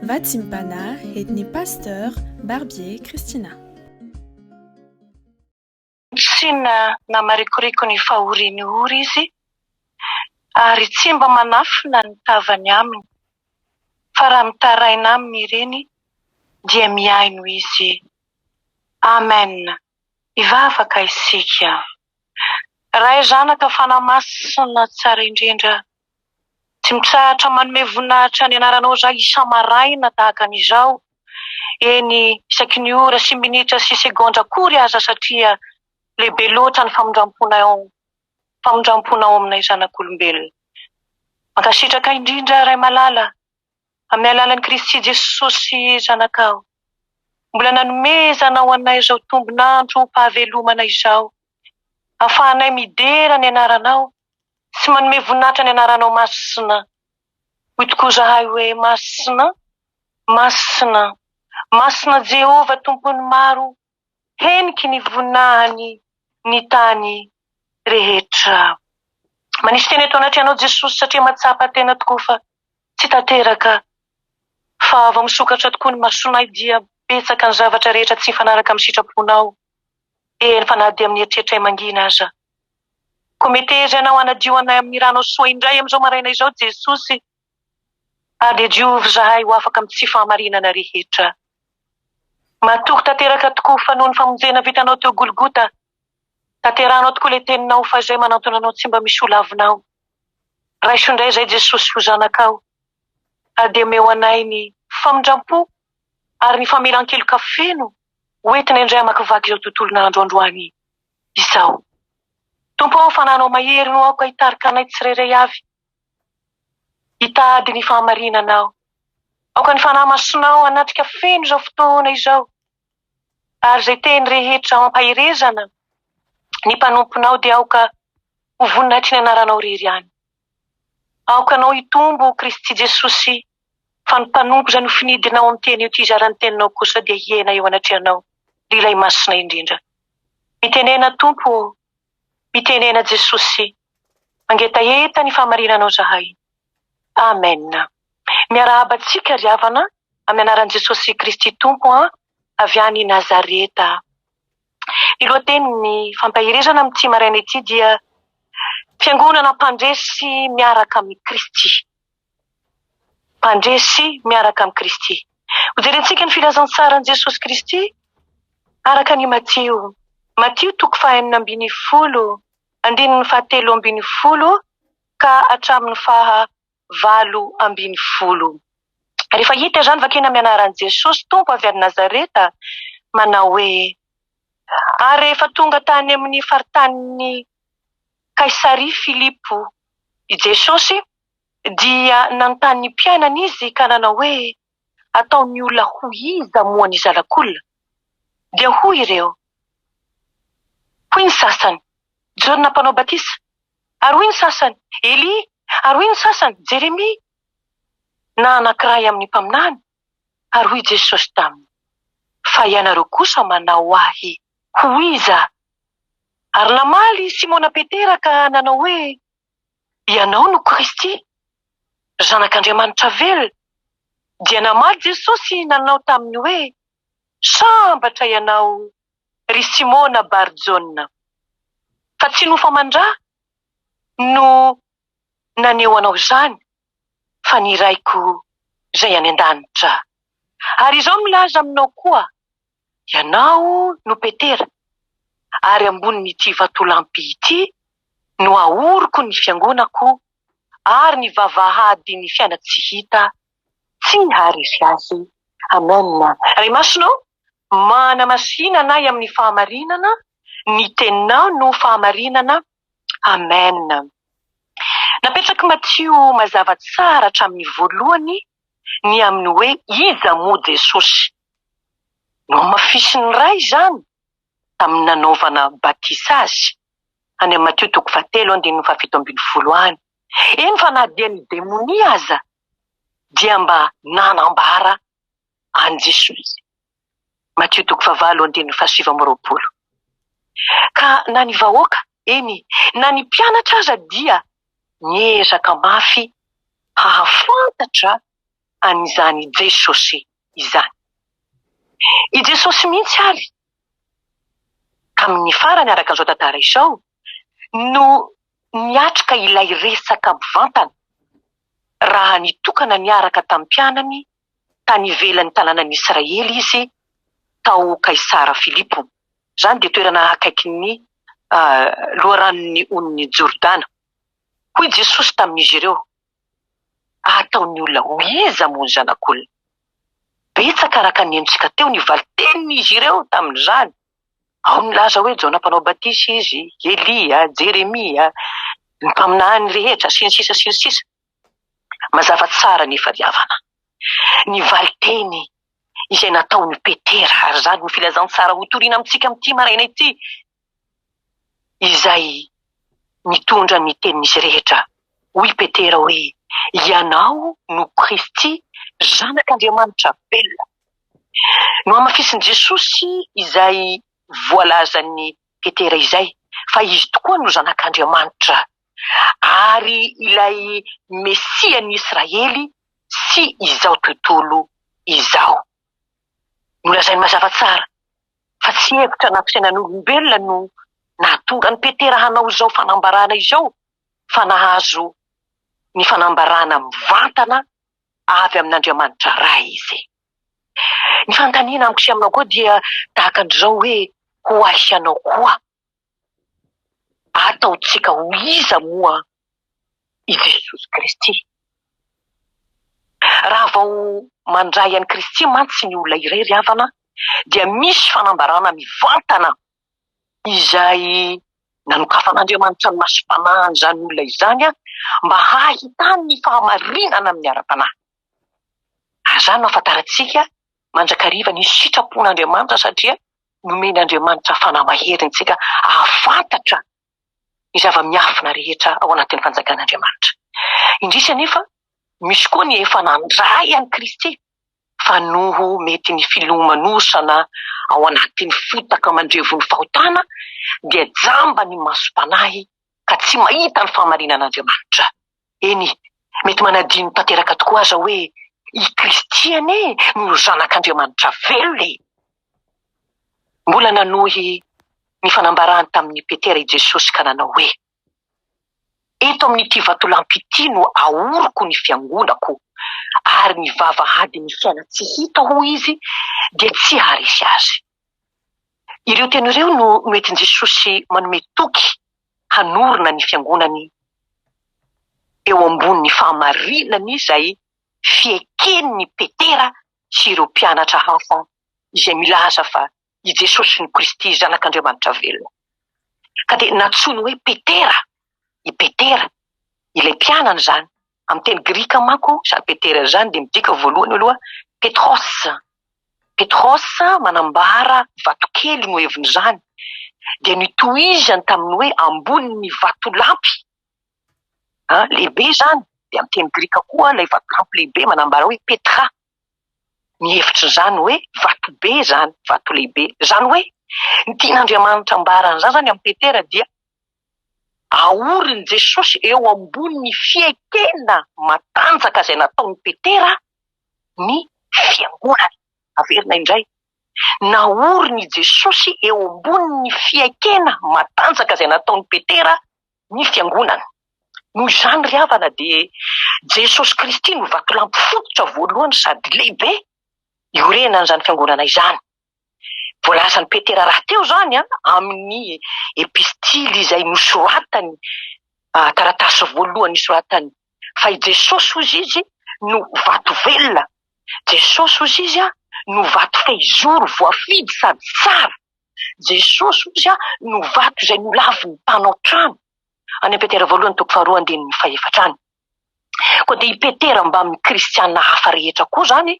Vatsimpana entin'ny Pasteur Barbier Christina. Tsy namarikoriko ny fahoriany ory izy, ary tsy mba manafina ny tavany aminy, fa raha mitaraina aminy ireny dia mihaino izy. Amen. Hivavaka isika. Ray Zanaka Fanahy Masina tsara indrindra, tsy mitsahatra manome voninahitra ny anaranao izahay isa-maraina tahaka an'izao, eny isaky ny ora sy minitra sy segondra akory aza satria lehibe loatra ny famindram-ponao famindram-ponao aminay zanak'olombelona. Mankasitraka indrindra Ray malala amin'ny alalan'i Kristy Jesosy Zanakao. Mbola nanomezanao anay izao tombon'androm-pahavelomana izao, ahafahanay midera ny anaranao sy manome voninahitra ny anaranao masina. Hoy tokoa izahay hoe, Masina, masina, masina Jehovah Tompon'ny maro, heniky ny voninahiny ny tany rehetra. Manisy teny eto anatrehanao Jesosy satria mahatsapa tena tokoa fa tsy tanteraka fa vao misokatra tokoa ny masonay dia betsaka ny zavatra rehetra tsy mifanaraka amin'ny sitraponao, eny fa na dia amin'ny eritreritray mangina aza. Koa meteza Ianao hanadio anay amin'ny ranao soa indray amin'izao maraina izao Jesosy, ary dia diovy izahay ho afaka amin'ny tsy fahamarinana rehetra. Matoky tanteraka tokoa fa noho ny famonjena vitanao teo Golgota, tanterahanao tokoa ilay teninao fa izay manantona anao tsy mba misy ho lavinao. Raiso indray izay Jesosy ho zanakao, ary dia omeo anay ny famindram-po ary ny famelan-keloka feno ho entina indray hamakivaky izao tontolon'andro androany izao. Tompo ô, fananao mahery no aoka hitarika anay tsirairay avy hitady ny fahamarinanao. Aoka ny Fanahy Masinao hanatrika feno izao fotoana izao, ary izay teny rehetra ampaherezana ny mpanomponao dia aoka ho voninahitry ny anaranao irery ihany. Aoka anao hitombo Kristy Jesosy, fa ny mpanompo izay nofinidinao amin'ny teny io hizara ny teninao kosa dia hihena eo anatrehanao, ry Ilay Masina indrindra. Mitenena Tompo ô, mitenena Jesosy, mangetaheta ny fahamarinanao zahay. Amen. Miarahaba antsika ry havana amin'ny anaran'i Jesosy Kristy Tompo an, avy any Nazareta. Ny lohatenin'ny fampaherezana amin'ity maraina ity dia Fiangonana mpandresy miaraka amin'i Kristy. Mpandresy miaraka amin'i Kristy. Hojerentsika ny filazantsaran'i Jesosy Kristy araka ny Matio. Matio toko faha-16, andininy faha-13 ka hatramin'ny faha 18. Rehefa hita izany, vakina amin'ny anaran'i Jesosy Tompo avy any Nazareta, manao hoe, Ary rehefa tonga tany amin'ny faritanin'i Kaisaria Filipo i Jesosy, dia nanontany ny mpianany izy ka nanao hoe, Ataon'ny olona ho iza moa ny Zanak'olona? Dia hoy ireo, Hoy ny sasany, Jaona Mpanao Batisa, ary hoy ny sasany, Elia, ary hoy ny sasany, Jeremia, na anankiray amin'ny mpaminany. Ary hoy Jesosy taminy, Fa ianareo kosa manao Ahy ho iza? Ary namaly i Simona Petera ka nanao hoe, Ianao no Kristy, Zanak'Andriamanitra velona. Dia namaly Jesosy nanao taminy hoe, Sambatra ianao, ry Simona Bar-Jaona, fa tsy nofo aman-dra no naneho anao izany, fa ny Raiko izay any an-danitra. Ary izaho milaza aminao koa, ianao no Petera, ary ambonin'ity vatolampy ity no haoriko ny fiangonako, ary ny vavahadin'ny fiaina-tsy hita tsy haharesy azy. Amen. Ray Masina ô, manamasina anay amin'ny fahamarinana, ny Teninao no fahamarinana. Amen. Napetrak'i Matio mazava tsara hatramin'ny voalohany ny amin'ny hoe iza moa Jesosy. Nohamafisin'ny Ray izany tamin'ny nanaovana batisa azy, any amin'ny Matio toko fahatelo andininy faha-17 any. Eny fa na dia ny demonia aza dia mba nanambara an'i Jesosy. Matio toko fahavalo andininy faha-29. Ka na ny vahoaka, eny, na ny mpianatra aza dia niezaka mafy hahafantatra. an'izany Jesosy izany. I Jesosy mihitsy ary, tamin'ny farany araka an'izao tantara izao, no niatrika ilay resaka mivantana raha nitokana niaraka tamin'ny mpianany tany ivelan'ny tanànan'i Israely izy tao Kaisara Filipo. Izany dia toerana akaikin'ny loharanon'ny onin'i Jordana. Hoy Jesosy tamin'izy ireo, Ataon'ny olona ho iza moa ny Zanak'olona? Betsaka araka ny henontsika teo ny valin-tenin'izy ireo tamin'izany. Ao ny nilaza hoe Jaona Mpanao Batisa izy, Elia, Jeremia, ny mpaminany rehetra, sy ny sisa sy ny sisa. Mazava tsara anefa ry havana, ny valin-teny izay nataon'i Petera, ary izany no filazantsara hotorina amintsika amin'ity maraina ity, izay nitondra ny tenin'izy rehetra. Hoy Petera hoe, Ianao no Kristy, Zanak'Andriamanitra velona. Nohamafisin'i Jesosy izay voalazan'i Petera izay, fa Izy tokoa no Zanak'Andriamanitra, ary ilay Mesian'ny Israely sy izao tontolo izao. Nolazainy mazava tsara fa tsy hevitra na fisainan'olombelona no nahatonga an'i Petera hanao izao fanambarana izao fa nahazo ny fanambarana mivantana avy amin'Andriamanitra Ray izy. Ny fanontaniana amiko sy aminao koa dia tahaka an'izao hoe, ho ahy sy anao koa, ataontsika ho iza moa i Jesosy Kristy? Raha vao mandray an'i Kristy mantsy ny olona iray ry havana dia misy fanambarana mivantana izay nanokafan'Andriamanitra ny masom-panahin'izany olona izany mba hahitany ny fahamarinana amin'ny ara-panahy. Ary izany no ahafantarantsika mandrakariva ny sitrapon'Andriamanitra satria nomen'Andriamanitra fanahy mahery antsika hahafantatra ny zava-miafina rehetra ao anatin'ny fanjakan'Andriamanitra. Indrisy anefa, misy koa ny efa nandray an'i Kristy fa noho mety ny filomanosana ao anatin'ny fotaka mandrevon'ny fahotana dia jamba ny masom-panahy ka tsy mahita ny fahamarinan'Andriamanitra. Eny, mety manadino tanteraka tokoa aza hoe i Kristy anie no Zanak'Andriamanitra velona e! Mbola nanohy ny fanambarany tamin'i Petera i Jesosy ka nanao hoe, Eto amin'ity vatolampy ity no ahoriko ny fiangonako, ary ny vavahadin'ny fiaina-tsy hita, hoy izy, dia tsy haharesy azy. Ireo teny ireo no noentin'i Jesosy manome toky hanorina ny fiangonany eo ambonin'ny fahamarinany izay fieken'i Petera sy ireo mpianatra hafa izay milaza fa i Jesosy no Kristy Zanak'Andriamanitra velona. Ka dia nantsoiny hoe Petera i Petera, ilay mpianany izany. Amin'ny teny grika manko izany Petera izany dia midika voalohany aloha Petros. Petros manambara vatokely no hevin'izany. Dia nitohizany tamin'ny hoe ambonin'ny vatolampy. Lehibe izany. Dia amin'ny teny grika koa ilay vatolampy lehibe manambara hoe Petra. Ny hevitr'izany hoe vato be izany, vato lehibe. Izany hoe ny tian'Andriamanitra ambara an'izany izany amin'i Petera dia aorin'i Jesosy eo ambonin'ny fiekena matanjaka izay nataon'i Petera ny fiangonana. Averina indray, naorin'i Jesosy eo ambonin'ny fiekena matanjaka izay nataon'i Petera ny fiangonana. Noho izany ry havana dia Jesosy Kristy no vatolampy fototra voalohany sady lehibe iorenan'izany fiangonana izany. Voalazan'i Petera rahateo izany amin'ny epistily izay nosoratany, taratasy voalohany nosoratany fa i Jesosy hozy izy no vato velona, Jesosy hozy izy no vato fehizoro voafidy sady tsara. Jesosy hozy no vato izay nolavin'ny mpanao trano, any amin'ny Petera voalohany toko faharoa andininy fahefatra any. Koa dia i Petera mbamin'ny kristiana hafa rehetra koa izany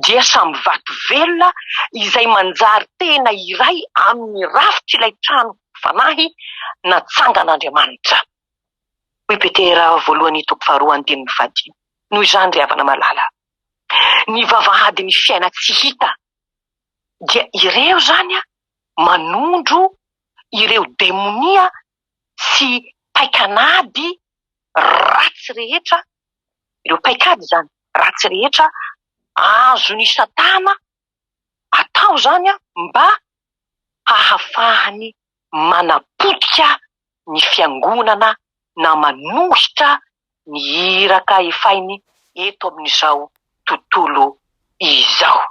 dia samy vato velona izay manjary tena iray amin'ny rafitr'ilay trano fanahy natsangan'Andriamanitra. Hoy Petera voalohany toko faharoa andininy fahadimy. Noho izany ry havana malala, ny vavahadin'ny fiaina-tsy hita dia ireo izany manondro ireo demonia sy paikan'ady ratsy rehetra, ireo paikady izany. ratsy rehetra azon'i Satana atao izany mba hahafahany manapotika ny fiangonana na manohitra ny iraka efainy eto amin'izao tontolo izao.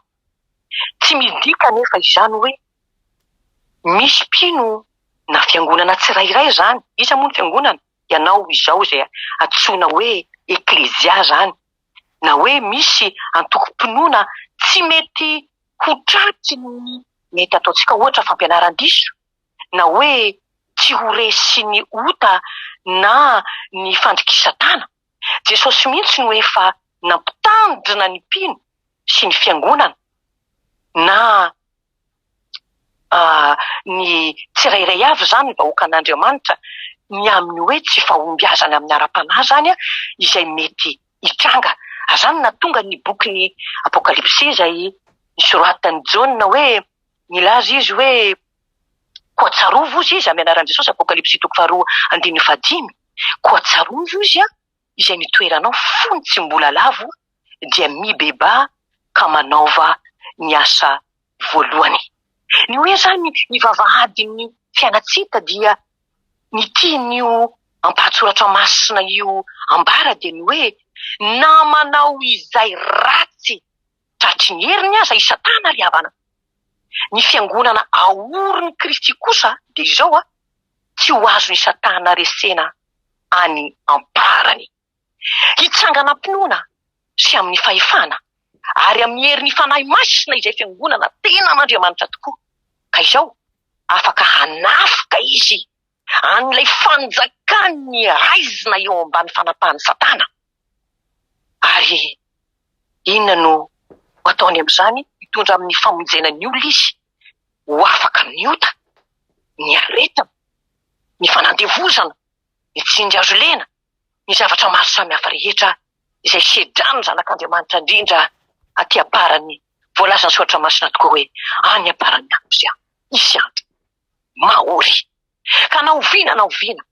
Tsy midika anefa izany hoe misy mpino na fiangonana tsirairay izany, iza moa ny fiangonana? Ianao izao izay antsoina hoe Eklezia izany, na hoe misy antokom-pinoana tsy mety ho tratry ny mety ataontsika ohatra fampianaran-diso, na hoe tsy ho resin'ny ota na ny fandrikisatana. Jesosy mihitsy no efa nampitandrina ny mpino sy ny fiangonana na ny tsirairay avy izany ny vahoakan'Andriamanitra ny amin'ny hoe tsy fahombiazana amin'ny ara-panahy izany izay mety hitranga. Ary izany no nahatonga ny bokin'ny Apokalypsy izay nosoratan'i Jaona hoe nilaza izy hoe koa tsarovy hozy izy amin'ny anaran'i Jesosy, Apokalypsy toko faharoa andininy fahadimy, koa tsarovy hozy izay nitoeranao fony tsy mbola lavo dia mibebaha ka manaova ny asa voalohany. Ny hoe izany ny vavahadin'ny fiainantsika dia ny tian'io ampahatsoratra masina io ambara dia ny hoe na manao izay ratsy tratry ny heriny aza i Satana ry havana, ny fiangonana aorin'i Kristy kosa dia izao tsy ho azon'i Satana resena any am-parany. Hitsangana am-pinoana sy amin'ny fahefana ary amin'ny herin'ny Fanahy Masina izay Fiangonana tena an'Andriamanitra tokoa. Ka izao, afaka hanafika izy an'ilay fanjakan'ny haizina eo ambany fanapahan'i Satana. Ary inona no ho ataony amin'izany? Hitondra amin'ny famonjena ny olona izy ho afaka amin'ny ota, ny aretina, ny fanandevozana, ny tsindry azo lena, ny zavatra maro samihafa rehetra izay sedran'ny zanak'Andriamanitra indrindra aty am-parany. Voalazan'ny Soratra Masina tokoa hoe any am-paran'ny andro izay hisy andro mahory. Ka na oviana na oviana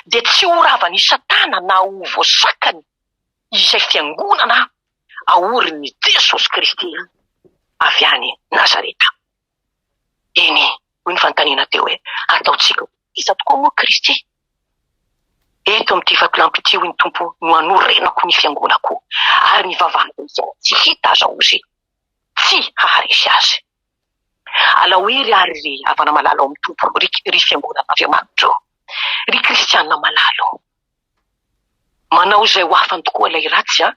dia tsy ho ravan'i Satana na ho voasakany izay fiangonana aorin'i Jesosy Kristy avy any Nazareta. Eny, hoy ny fanontaniana teo hoe, hataontsika iza tokoa moa Kristy? Eto amin'ity vatolampy ity, hoy ny Tompo, no hanorenako ny fiangonako, ary ny vavahadin'ny fiainana tsy hita aza hozy tsy haharesy azy. Alao hery àry ry havana malala ao amin'ny Tompo, ry, ry fiangonan'Andriamanitra ô, ry kristiana malala ô. Manao izay ho afany tokoa ilay ratsy an,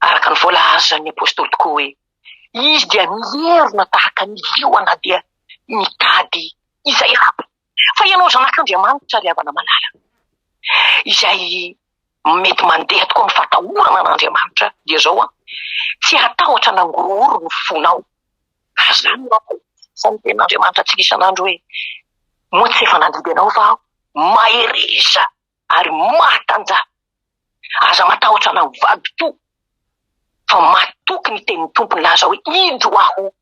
araka ny voalazan'ny apostoly tokoa hoe, Izy dia mierona tahaka ny liona dia mitady izay haba. Fa ianao zanak'Andriamanitra ry havana malala, izay mety mandeha tokoa amin'ny fahatahorana an'Andriamanitra dia izao an, tsy hatahotra nangorohoro ny fonao. Ary izany no ampiasan'ny tenin'Andriamanitra antsika isan'andro hoe, moa tsy efa nandidy anao va aho? Mahereza ary mahatanjaha. Aza matahotra na mivadi-po, fa matoky ny tenin'ny Tompo nilaza hoe, Indro aho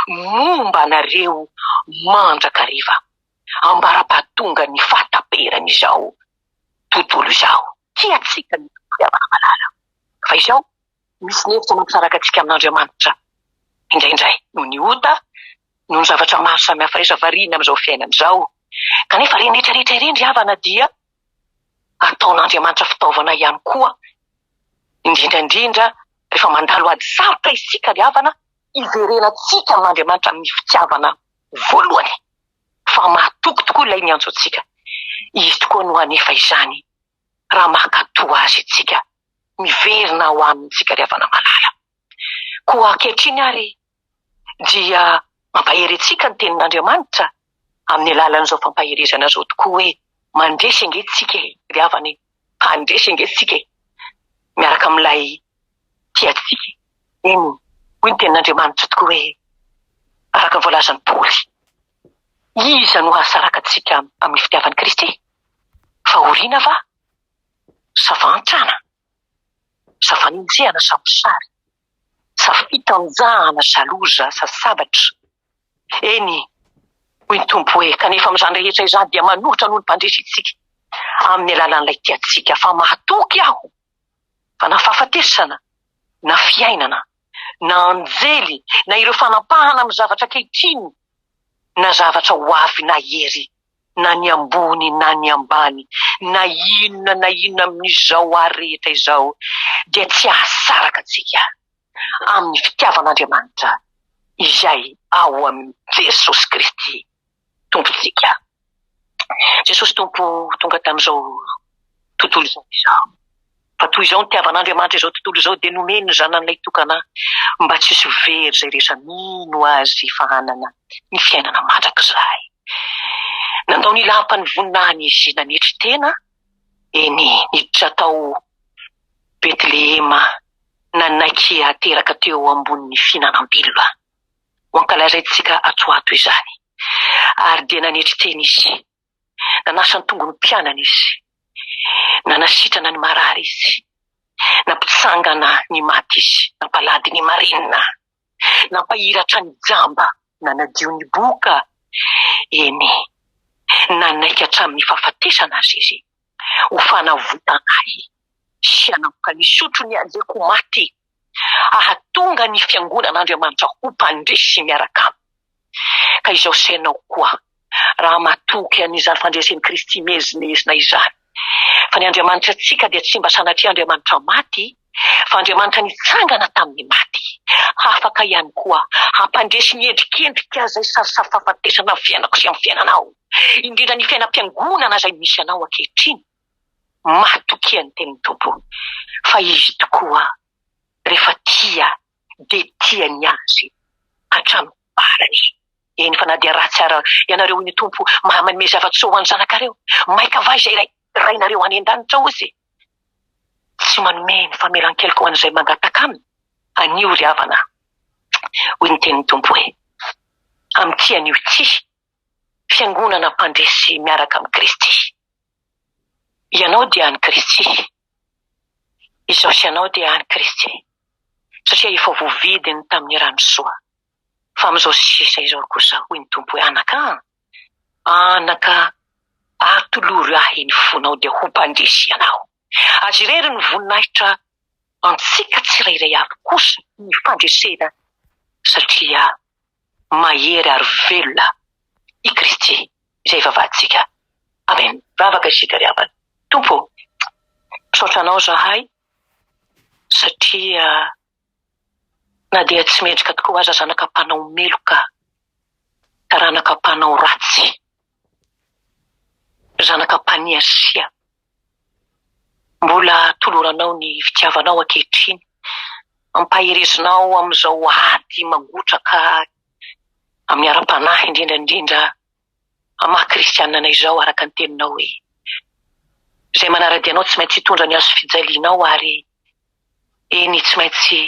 momba anareo mandrakariva, ambara-pahatonga ny fahataperan'izao tontolo izao. Tia antsika ny Tompo ry havana malala. Fa izao, misy ny hevitra mampisaraka antsika amin'Andriamanitra indraindray, noho ny ota, noho ny zavatra maro samihafa rehetra variana amin'izao fiainana izao. Kanefa ireny rehetra rehetra ireny ry havana dia ataon'Andriamanitra fitaovana ihany koa, indrindra indrindra rehefa mandalo ady sarotra isika ry havana, hiverenantsika amin'Andriamanitra amin'ny fitiavana voalohany, fa mahatoky tokoa ilay niantso antsika, Izy tokoa no hanefa izany raha mankatò Azy isika, miverina ao aminy isika ry havana malala. Koa ankehitriny ary dia mampahery antsika ny tenin'Andriamanitra amin'ny alalan'izao fampaherezana izao tokoa hoe mandresy ange tsika e, ry havana e, mpandresy ange tsika e, miaraka amin'ilay tia antsika. Eny, hoy ny tenin'Andriamanitra tokoa hoe araka ny voalazan'i Paoly, iza no hahasaraka antsika amin'ny fitiavan'i Kristy? Fahoriana va? Sa fahantrana? Sa fanenjehana sa mosary? Sa fitanjahana sa loza sa sabatra? Eny, hoy ny Tompo hoe, kanefa amin'izany rehetra izany dia manoritra noho ny mpandresy isika amin'ny alalan'ilay tia antsika, fa mahatoky aho fa na fahafatesana. na fiainana, na anjely, na ireo fanampahana amin'ny zavatra ankehitriny, na zavatra ho avy na hery, na ny ambony na ny ambany, na inona na inona amin'izao ary rehetra izao, dia tsy hahasaraka antsika amin'ny fitiavan'Andriamanitra izay ao amin'i Jesosy Kristy Tompontsika. Jesosy Tompo tonga tamin'izao tontolo izao izao. Fa toy izao nitiavan'Andriamanitra izao tontolo izao dia nomeny ny Zanany Lahitokana mba tsy hisy very izay rehetra mino Azy fa hanana ny fiainana mandrakizay. Nandao ny lapan'ny voninahiny Izy nanetry tena, eny niditra tao Betlehema nanaiky hateraka teo ambonin'ny fihinanam-bilona. Ho ankalazaintsika ato ho ato izany. Ary dia nanetry tena Izy. Nanasa ny tongony mpianany Izy. Nanasitrana ny marary Izy. Nampitsangana ny maty Izy. Nampalady ny marenina. Nampahiratra ny jamba. Nanadio ny boka. Eny, nanaiky hatramin'ny fahafatesana aza Izy ho fanavotana ahy sy hanampoka nisotro ny aleoko maty hahatonga ny fiangonan'Andriamanitra ho mpandresy miaraka aminy. Ka izao sainao koa, raha matoky an'izany fandresen'i Kristy miezinezina izany, fa ny Andriamanitra antsika dia tsy mba sanatria Andriamanitra maty, fa Andriamanitra nitsangana tamin'ny maty, afaka ihany koa hampandresy ny endrikendrika izay sarisary fahafatesana amin'ny fiainako sy amin'ny fiainanao, indrindra ny fiainam-piangonana izay misy anao ankehitriny. Matokia ny tenin'ny Tompo fa Izy tokoa rehefa tia dia tia ny azy hatramin'ny farany. Eny fa na dia ratsy ara ianareo hoy ny Tompo maha manome zava-tsoa ho an'ny zanakareo, maika va izay Ray Rainareo any an-danitra hozy tsy manome ny famelan-keloka ho an'izay mangataka aminy anio ry havana hoy ny tenin'ny Tompo hoe amin'ity anio ity fiangonana mpandresy miaraka amin'i Kristy. Ianao dia an'i Kristy. Izaho sy ianao dia an'i Kristy. Satria efa voavidiny tamin'ny rany soa. Fa amin'izao sisa izao kosa, hoy ny Tompo hoe, Anaka an! Anaka, atolory ahy ny fonao dia ho mpandresy ianao. Azy irery ny voninahitra antsika tsirairay avy kosa ny fandresena satria mahery ary velona i Kristy izay ivavahantsika. Amen. Vavaka isika ry havana. Tompo ô, misaotra Anao zahay satria na dia tsy mendrika tokoa aza zanaka mpanao meloka, taranaka mpanao ratsy, zanaka mpaniasia, Mbola toloranao ny fitiavanao ankehitriny. Ampaherezinao amin'izao ady mangotraka amin'ny ara-panahy indrindra indrindra amin'ny maha kristianina anay izao araka ny teninao hoe izay manara-dia anao tsy maintsy hitondra ny hazo fijalianao ary eny tsy maintsy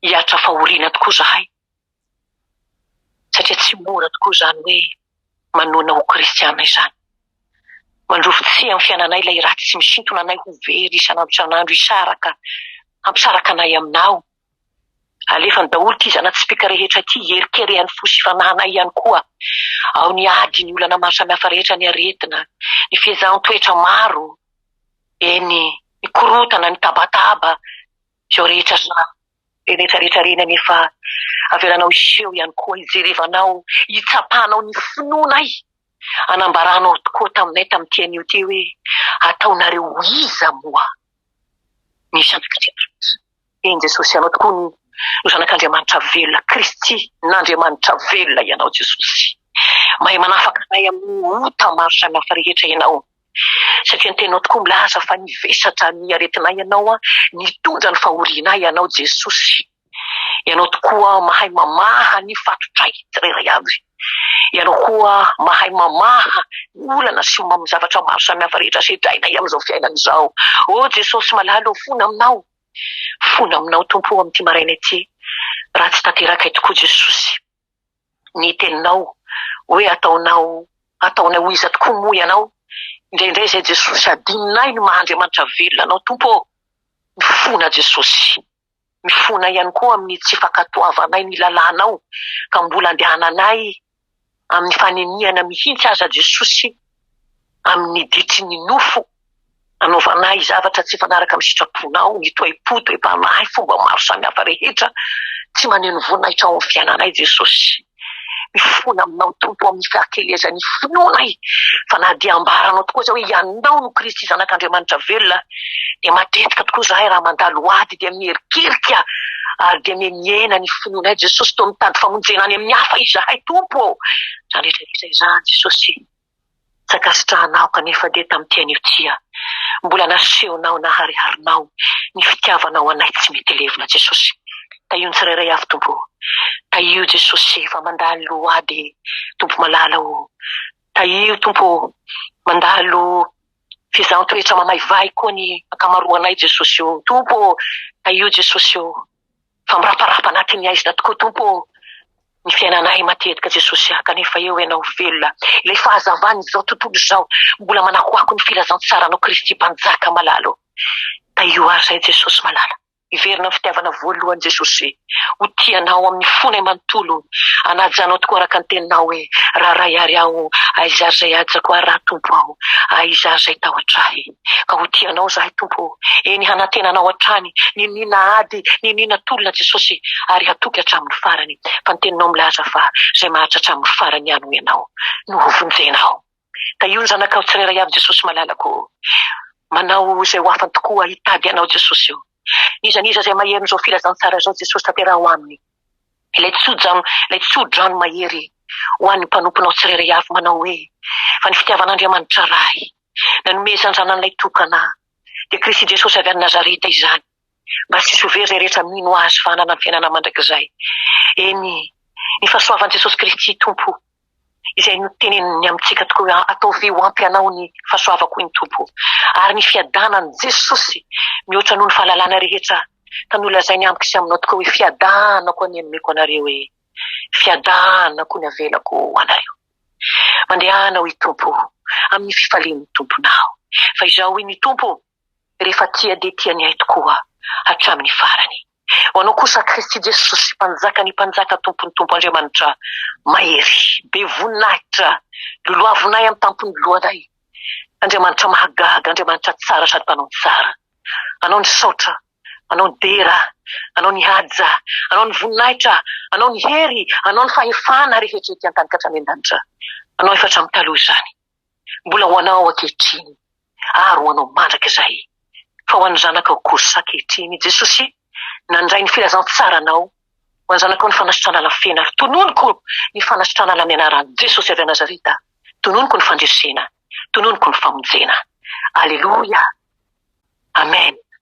hiatra fahoriana tokoa izahay. Satria tsy mora tokoa izany hoe manoina ho kristiana izany. Mandrovi-tsihy amin'ny fiainanay ilay ratsy tsy misintona anay ho very isan'andro isan'andro hisaraka, hampisaraka anay aminao. Alefany daholo ity zana-tsipìka rehetra ity, hierikerehan'ny fo sy fanahinay ihany koa. Ao ny ady, ny olana maro samihafa rehetra, ny aretina, ny fihezahan-toetra maro, eny, ny korontana, ny tabataba, izao rehetra izao. Rehetra rehetra reny anefa avelanao hiseho ihany koa hijerevanao hitsapanao ny finoanay anambaranao tokoa taminay tamin'ity anio ity hoe ataonareo ho iza moa ny zanak'Andriamanitra. Eny Jesosy ianao tokoa no no zanak'Andriamanitra velona Kristy n'Andriamanitra velona ianao Jesosy. Mahay manafaka anay amin'ny ota maro samihafa rehetra ianao. Satria ny teninao tokoa milaza fa nivesatra ny aretinay ianao, nitondra ny fahorianay ianao Jesosy. Ianao tokoa mahay mamaha ny fatotray tsirairay avy. Ianao koa mahay mamaha ny olana sy zavatra maro samihafa rehetra sedrainay amin'izao fiainana izao. Oh Jesosy malala ô, fona aminao. Fona aminao Tompo ô amin'ity maraina ity. Raha tsy tanterakay tokoa Jesosy. ny teninao hoe ataonao ataonay ho iza tokoa moa ianao? Indraindray izay Jesosy adinonay ny maha Andriamanitra velona anao Tompo ô! Mifona Jesosy, mifona ihany koa amin'ny tsy fankatoavanay ny lalànao ka mbola andehananay amin'ny fanenihana mihitsy aza Jesosy amin'ny ditry ny nofo. Nanaovanay zavatra tsy mifanaraka amin'ny sitraponao, ny toe-po, toe-panahy, fomba maro samihafa rehetra tsy maneho ny voninahitra ao amin'ny fiainanay Jesosy. Mifona aminao Tompo amin'ny fahakelezan'ny finoanay fa na dia ambaranao tokoa aza hoe Ianao no Kristy Zanak'Andriamanitra velona dia matetika tokoa izahay raha mandalo ady dia miherikerika ary dia mihena ny finoanay Jesosy toa mitady famonjena any amin'ny hafa izahay Tompo ô! Izany rehetra rehetra izany Jesosy Tsy ankasitrahanao kanefa dia tamin'ity anio ity mbola nasehonao nahariharinao ny fitiavanao anay tsy mety levona Jesosy. Tahio ny tsirairay avy Tompo o. Tahio Jesosy fa mandalo ady Tompo malala o. Tahio Tompo o. Mandalo fizahan-toetra mamaivay koa ny ankamaroanay Jesosy o. Tompo o. Tahio Jesosy o. Fa miraparapa anatin'ny haizina tokoa Tompo ô ny fiainanay matetika Jesosy ah kanefa eo Ianao velona ilay fahazavan'izao tontolo izao mbola manakoako ny filazantsaranao Kristy Mpanjaka malala ô Tahio ary izay Jesosy malala hiverina amin'ny fitiavana voalohany Jesosy ho tia Anao amin'ny fonay manontolo hanaja Anao tokoa araka ny teninao hoe raha Ray ary aho aiza ary izay hajako ary raha Tompo aho aiza ary izay tahotra ahy Ka ho tia Anao izahay Tompo ô. Eny hanantena Anao hatrany, n'inon'inona ady, n'inon'inona tolona Jesosy, ary hatoky hatramin'ny farany. Fa ny Teninao milaza fa izay maharitra hatramin'ny farany ihany hoy Ianao no ho vonjenao. Tahio ny zanakao tsirairay avy Jesosy malalako ô. Manao izay ho afany tokoa hitady Anao Jesosy ô. N'iza n'iza izay maherin'izao filazantsara izao Jesosy tanteraho aminy ilay tso-drano ilay tso-drano mahery ho an'ny mpanomponao tsirairay avy manao hoe fa ny fitiavan'Andriamanitra Ray nanomezan-janany tokana, dia Kristy Jesosy avy any Nazareta izany, mba tsy hisy ho very izay rehetra mino Azy fa hanana ny fiainana mandrakizay. Eny, ny fahasoavan'i Jesosy Kristy Tompo, izay noteneniny amintsika tokoa hoe, Ataovy ho ampy anao ny fahasoavako, hoy ny Tompo, ary ny fiadanan'i Jesosy mihoatra noho ny fahalalana rehetra, ka nolazainy amiko sy aminao tokoa hoe, Fiadanako anie nomeko anareo e, fiadanako ny avelako ho anareo. Mandehana, hoy Tompo, amin'ny fifalian'ny Tomponao. Fa izao, hoy ny Tompo, rehefa tia dia tia ny ahy tokoa hatramin'ny farany. Ho anao kosa, Kristy Jesosy, Mpanjakan'ny mpanjaka, Tompon'ny tompo, Andriamanitra mahery, be voninahitra, lolohavinay amin'ny tampon'ny lohanay, Andriamanitra mahagaga, Andriamanitra tsara sady mpanao ny tsara. Anao ny saotra, Anao ny dera, Anao ny haja, Anao ny voninahitra, Anao ny hery, Anao ny fahefana rehetra ety an-tany ka hatrany an-danitra. Anao efa hatramin'ny taloha izany. Mbola ho Anao ankehitriny ary ho Anao mandrakizay. Fa ho an'ny zanakao kosa ankehitriny, Jesosy, nandray ny filazantsaranao, ho an'ny zanakao ny fanasitranana feno ary tononiko ny fanasitranana amin'ny anaran'i Jesosy avy any Nazareta. Tononiko ny fandresena, tononiko ny famonjena. Aleloia! Amen.